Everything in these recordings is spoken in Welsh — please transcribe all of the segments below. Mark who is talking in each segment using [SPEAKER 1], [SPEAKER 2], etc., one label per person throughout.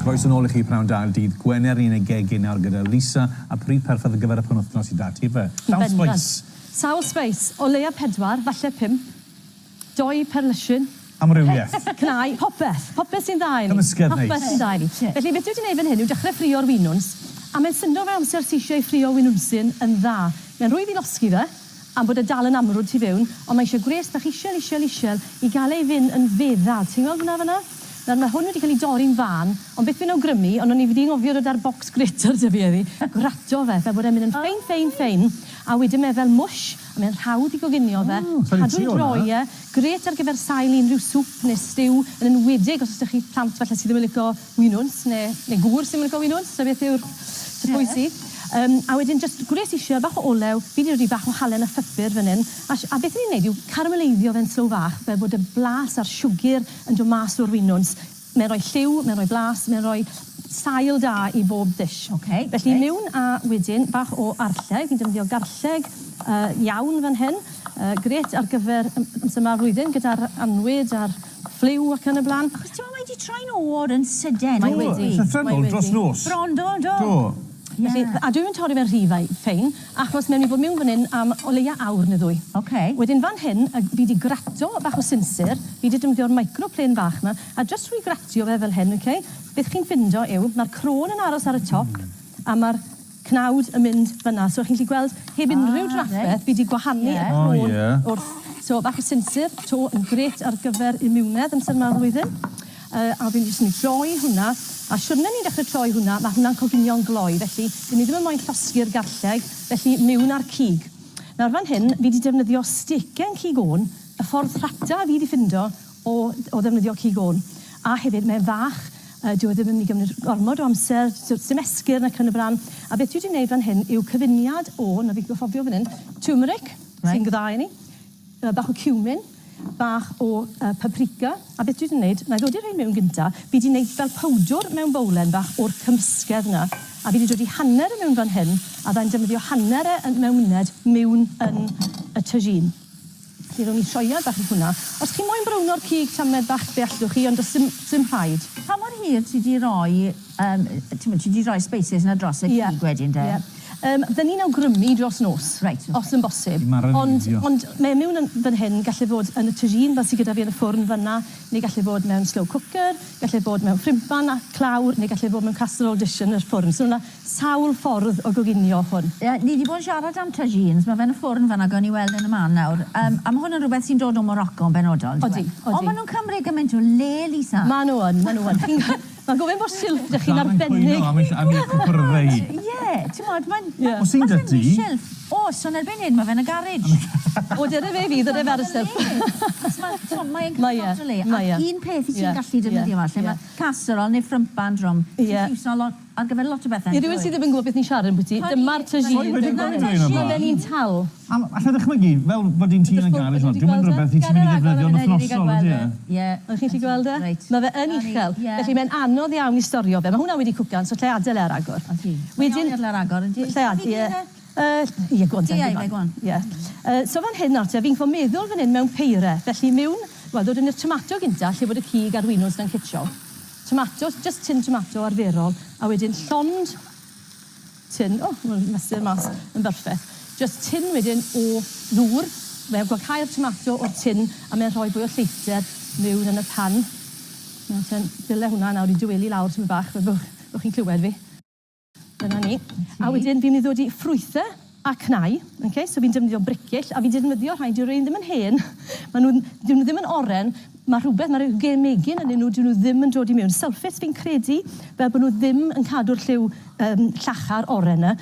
[SPEAKER 1] Croeso nôl i chi pnawn da dydd Gwener. Ni yn y gegin nawr gyda Lisa a pryd perffaith ar gyfer y penwythnos i dad ti ife? Llawn
[SPEAKER 2] Bendant.
[SPEAKER 1] sbeis.
[SPEAKER 2] Sawl sbeis? O leia pedwar, falle pump. Dou perlysiyn.
[SPEAKER 1] Amrywiaeth.
[SPEAKER 2] Cnau, popeth. Popeth sy'n dda i ni.
[SPEAKER 1] Cymysgedd neis.
[SPEAKER 2] Popeth sy'n dda i ni. Felly beth dwi wedi neud fan hyn yw dechrau ffrio'r winwns, a mae'n syndod faint o amser sy eisiau i ffrio winwnsyn yn dda. Mae'n rhwydd i losgi fe, am bod e dal yn amrwd tu fewn, ond mae eisiau gwres bach isiel, isiel, isiel i gael ei fynd yn feddal. Ti'n gweld hwnna fan'na? Nawr mae hwn wedi cael ei dorri'n fân, ond beth fi'n awgrymu, ond o'n i wedi anghofio dod â'r bocs grater 'da fi heddi, grato fe, fel bod e'n mynd yn ffein, ffein, ffein, a wedyn mae e fel mwsh, a mae'n hawdd i goginio fe, cadw'n droi e, grêt ar gyfer sail i unrhyw sŵp neu stew, yn enwedig os oes 'da chi plant falle sydd ddim yn lico winwns, neu neu gŵr sydd ddim yn lico winwns, ta beth yw'r ta pwy sy. Yym a wedyn jyst gwres isiel, bach o olew, fi 'di rhoi bach o halen a phupur fan 'yn, a sh- a beth 'yn ni'n neud yw carameleiddio fe'n slow fach, fel bod y blas a'r siwgr yn dod mas o'r winwns. Mae'n rhoi lliw, mae'n rhoi blas, mae'n rhoi sail da i bob dish.
[SPEAKER 3] Ok,
[SPEAKER 2] Felly
[SPEAKER 3] reit.
[SPEAKER 2] miwn a wedyn bach o arlleg, fi'n defnyddio garlleg yy iawn fan hyn, yy grêt ar gyfer amser 'ma'r flwyddyn gyda'r annwyd a'r ffliw ac yn y blaen.
[SPEAKER 3] Achos ti'n meddwl mae 'di troi'n oer yn sydyn.
[SPEAKER 2] Mae wedi.
[SPEAKER 1] Do, llythrennol, dros nos.
[SPEAKER 3] Bron, do, do.
[SPEAKER 1] Do.
[SPEAKER 2] Felly, a dwi'm yn torri fe'n rhy ffein, achos mae'n mynd i fod miwn fan hyn am o leia awr neu ddwy.
[SPEAKER 3] Ok.
[SPEAKER 2] Wedyn fan hyn, fi 'di grato bach o sinsir, fi 'di defnyddio'r microplane fach 'ma, a jyst trwy gratio fe fel hyn, ok, beth chi'n ffindo yw, ma'r crôn yn aros ar y top, a ma'r cnawd yn mynd fyna. So chi'n gallu gweld, heb unrhyw drafferth, fi 'di gwahanu y crôn wrth. So bach o sinsir, 'to yn grêt ar gyfer imiwnedd amser 'ma o'r flwyddyn. Yy a fi'n jyst yn troi hwnna, a siwrne ni'n dechre troi hwnna, ma' hwnna'n coginio'n gloi, felly 'dyn ni ddim yn moyn llosgi'r garlleg, felly miwn â'r cig. Nawr fan hyn, fi 'di defnyddio stecen cig ôn, y ffordd rhata fi 'di ffindo o o ddefnyddio cig ôn. A hefyd mae'n fach, yy dyw e ddim yn mynd i gymryd gormod o amser, so sdim esgyrn ac yn y bla'n. A beth dwi 'di neud fan hyn yw cyfuniad o, na fi gofio fan hyn, turmeric, sy'n dda i ni, bach o cumin, bach o paprika, a beth dwi 'di neud, 'na i ddod i rhein mewn gynta, fi 'di neud fel powdwr mewn bowlen fach o'r cymysgedd 'na, a fi 'di dod i hanner e mewn fan hyn, a fyddai'n defnyddio hanner e yn mewn muned miwn yn y tagine. Felly rown i sioead bach i hwnna. Os chi moyn browno'r cig tamed bach fe allwch chi, ond does dim dim rhaid.
[SPEAKER 3] Pa mor hir ti 'di roi yym t'mod ti 'di roi spices 'na dros y cig wedyn de?
[SPEAKER 2] Ie. Yym fydden ni'n awgrymu dros nos.
[SPEAKER 3] Reit ok.
[SPEAKER 2] Os yn bosib.
[SPEAKER 1] I marineiddio.
[SPEAKER 2] Ond ond mae e miwn yn fan hyn, galle fod yn y tagine fel sy gyda fi yn y ffwrn fynna, neu galle fod mewn slow cooker, galle fod mewn ffrimpan a clawr, neu galle fod mewn casserole dish yn yr ffwrn. So ma' 'na sawl ffordd o goginio hwn.
[SPEAKER 3] Ie, ni 'di bod yn siarad am tagines, ma' fe'n y ffwrn fan'na, gawn ni weld yn y man nawr. Yym a ma' hwn yn rhywbeth sy'n dod o Morocco yn benodol yndyw e?
[SPEAKER 2] Odi, odi.
[SPEAKER 3] Ond ma' nhw'n cymryd gymaint o le, Lisa.
[SPEAKER 2] Ma' nhw yn, ma' nhw yn. Chi'n Mae'n gofyn bod silff 'da chi'n arbennig.
[SPEAKER 1] Dal yn cwyno am ei am ei cwpwrddau hi.
[SPEAKER 3] Ie, t'mod mae'n...
[SPEAKER 2] Ie.
[SPEAKER 1] Oes un 'da ti?
[SPEAKER 3] Silff. Oes, ond erbyn hyn ma' fe'n y garej.
[SPEAKER 2] O dyna fe fydd yn e ar y silff.
[SPEAKER 3] Achos ma' t'mod mae e'n cymryd lot o le.
[SPEAKER 2] Mae e.
[SPEAKER 3] Ac un peth i ti'n gallu defnyddio fo lle ma' casserole neu ffrympan drom.
[SPEAKER 2] Ie.
[SPEAKER 3] Ti'n iwso lot ar gyfer lot o bethe.
[SPEAKER 2] I rywun sydd ddim yn gwybod beth ni'n siarad ambyti, dyma'r tagine.
[SPEAKER 1] Sori wedi gweld un o'r
[SPEAKER 2] Mae fe'n un tal.
[SPEAKER 1] A alla i ddychmygu, fel bod un ti yn y garej nawr, dyw e'm yn rhywbeth i ti'n mynd i ddefnyddio yn wythnosol, ydy e?
[SPEAKER 3] Ie.
[SPEAKER 2] O'ch chi'n gallu gweld e? Mae fe yn uchel, felly mae'n anodd iawn i storio fe. Mae hwnna wedi cwcan, so allai adael e ar agor.
[SPEAKER 3] Wedyn... Iawn i adael e ar agor, yndi?
[SPEAKER 2] Allai adael, ie. Yy, ie, go on te.
[SPEAKER 3] Ie, ie, go on.
[SPEAKER 2] Ie. Yy, so fan hyn nawr te, fi'n cofio meddwl fan hyn mewn peire, felly miwn, wel, dod yn i'r tomato gynta, lle bod y cig a'r winwns 'na'n cytsio. Tomato, jyst tin tomato arferol, a wedyn llond tin, o, mae'n mesur mas yn berffeth. Jyst tin wedyn o ddŵr, mae'n gwacau'r tomato o'r tin a mae'n rhoi fwy o lleithder mewn yn y pan. Nawr ten, dyle hwnna nawr i dyweli lawr tymed bach fel bod bo chi'n clywed fi. Dyna ni. A wedyn fi'n mynd i ddod i ffrwythau a cnau, ok, so fi'n defnyddio bricyll, a fi'n defnyddio rhai, dyw rhein ddim yn hen, maen nhw'n, dyw nhw ddim yn oren, mae rhywbeth, mae rhyw gemegyn ynddyn nhw, dyw nhw ddim yn dod i mewn. Sulphates fi'n credu, fel bod nhw ddim yn cadw'r lliw yym llachar oren 'na,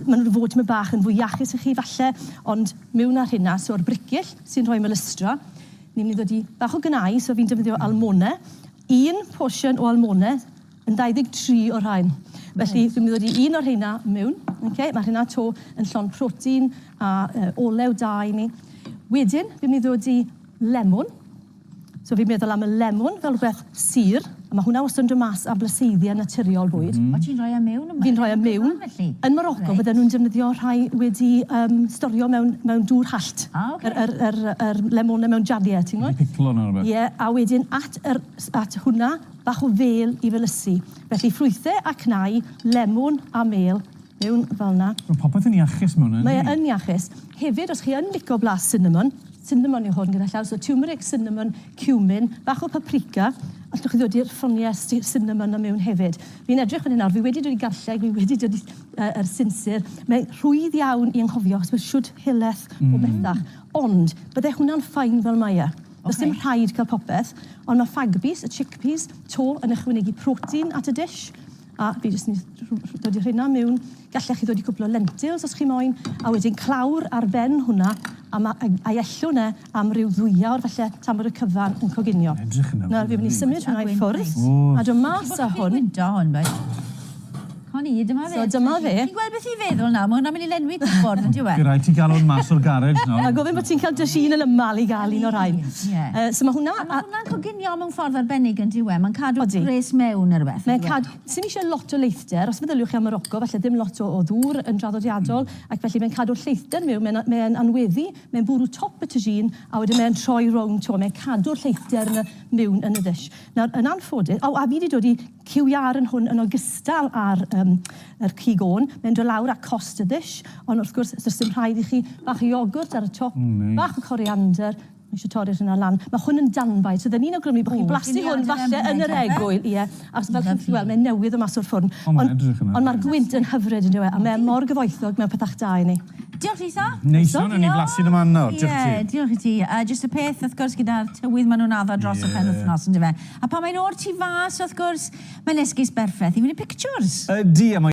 [SPEAKER 2] maen nhw fod tymed bach yn fwy iachus i chi falle, ond mewn â'r rheina, so'r bricyll sy'n rhoi melystra, ni'n mynd i ddod i bach o gnau, so fi'n defnyddio almone, un portion o almone, Yn 23 o'r rhain. Felly, dwi'n mynd i ddod i un o'r rheina mewn. Okay? Mae rheina 'to yn llond protein a uh, olew da i ni. Wedyn, fi'n mynd i ddod i lemwn. So fi'n meddwl am y lemwn fel rhywbeth sur. A mae hwnna wastad yn dod mas â blaseiddiau naturiol bwyd.
[SPEAKER 3] Mm. O, ti'n rhoi e mewn yma?
[SPEAKER 2] Fi'n rhoi e mewn. Yn Morocco, right. bydden nhw'n defnyddio rhai wedi um, storio mewn, mewn dŵr hallt.
[SPEAKER 3] Ah, okay.
[SPEAKER 2] Yr, yr, yr, yr lemonau mewn jariau, ti'n gwybod?
[SPEAKER 1] Piclo neu rhywbeth.
[SPEAKER 2] Ie, yeah, a wedyn at, yr, at hwnna, bach o fêl i felysu. Felly ffrwythau a cnau, lemwn a mêl mewn fel 'na.
[SPEAKER 1] Mae popeth yn iachus mewn 'na,
[SPEAKER 2] Mae e yn iachus. Hefyd, os chi yn lico blas cinnamon, cinnamon yw hwn gyda llaw, so turmeric, cinnamon, cumin, bach o paprika, allwch chi ddod i'r ffoniau cinnamon 'na mewn hefyd. Fi'n edrych fan hyn nawr, fi wedi dod i garlleg, fi wedi dod i yr sinsir. Mae'n rhwydd iawn i anghofio, achos mae shwd helaeth o bethach. Ond, bydde hwnna'n fine fel mae e. Does dim rhaid cael popeth, ond mae ffagbys, y chickpeas, 'to yn ychwanegu protein at y dish. A fi jyst yn dod i rheina mewn. Gallech chi ddod i cwpl o lentils os chi moyn, a wedyn clawr ar ben hwnna, a ma' a'i ellwn e am ryw ddwyawr falle, tan bod y cyfan yn coginio.
[SPEAKER 1] Edrych yn lyfli.
[SPEAKER 2] Nawr fi'n mynd i symud hwnna i ffwrdd, a dod mas â hwn.
[SPEAKER 3] Gwynto hwn, bai. Hon i, dyma fe.
[SPEAKER 2] So dyma fe.
[SPEAKER 3] Ti'n gweld beth i feddwl nawr, mae hwnna'n mynd i lenwi cwpwrdd, yn dyw e?
[SPEAKER 1] Bydd rhaid ti gael hwn mas o'r garej nawr.
[SPEAKER 2] A gofyn bod ti'n cael dy hun yn ymal i gael un o'r rhain.
[SPEAKER 3] Ie.
[SPEAKER 2] So mae hwnna...
[SPEAKER 3] A mae hwnna'n coginio mewn ffordd arbennig yn dyw e? Mae'n cadw
[SPEAKER 2] Odi.
[SPEAKER 3] gwres mewn neu rywbeth.
[SPEAKER 2] Mae'n cadw... Sim eisiau lot o leithder, os meddyliwch chi am Morocco, falle ddim lot o, o ddŵr yn draddodiadol, ac felly mae'n cadw'r lleithder mewn, mae'n mae anweddu, mae'n bwrw top y tagine, a wedyn mae'n troi rownd 'to, mae'n cadw'r lleithder yna mewn yn y ddish. Nawr, yn anffodus, o, a fi wedi dod i Cyw iâr yn hwn yn ogystal â'r yym yr cig ôn. Mae'n dod lawr â cost y ddish, ond wrth gwrs does dim rhaid i chi. Bach o iogwrt ar y top, bach o coriander, ma' eisiau torri'r hynna lan. Mae hwn yn danbaid, so dden ni'n awgrymu bod chi'n blasu hwn falle yn yr egwyl, ie. Achos fel chi'n gallu gweld, mae'n newydd o mas o'r ffwrn.
[SPEAKER 1] O, mae'n edrych yn
[SPEAKER 2] Ond mae'r gwynt yn hyfryd yn dyw e, a mae mor gyfoethog mewn pethach da i ni.
[SPEAKER 3] Diolch Lisa.
[SPEAKER 1] Neis iawn, newn ni flasu dy man nawr. Diolch i ti.
[SPEAKER 3] Ie, diolch i ti. A jyst y peth, wrth gwrs, gyda'r tywydd maen nhw'n addo dros y penwythnos, yndyfe? A pan mae'n oer tu fas, wrth gwrs, mae'n esgus berffaith i fynd i pictures.
[SPEAKER 1] Ydy, a mae...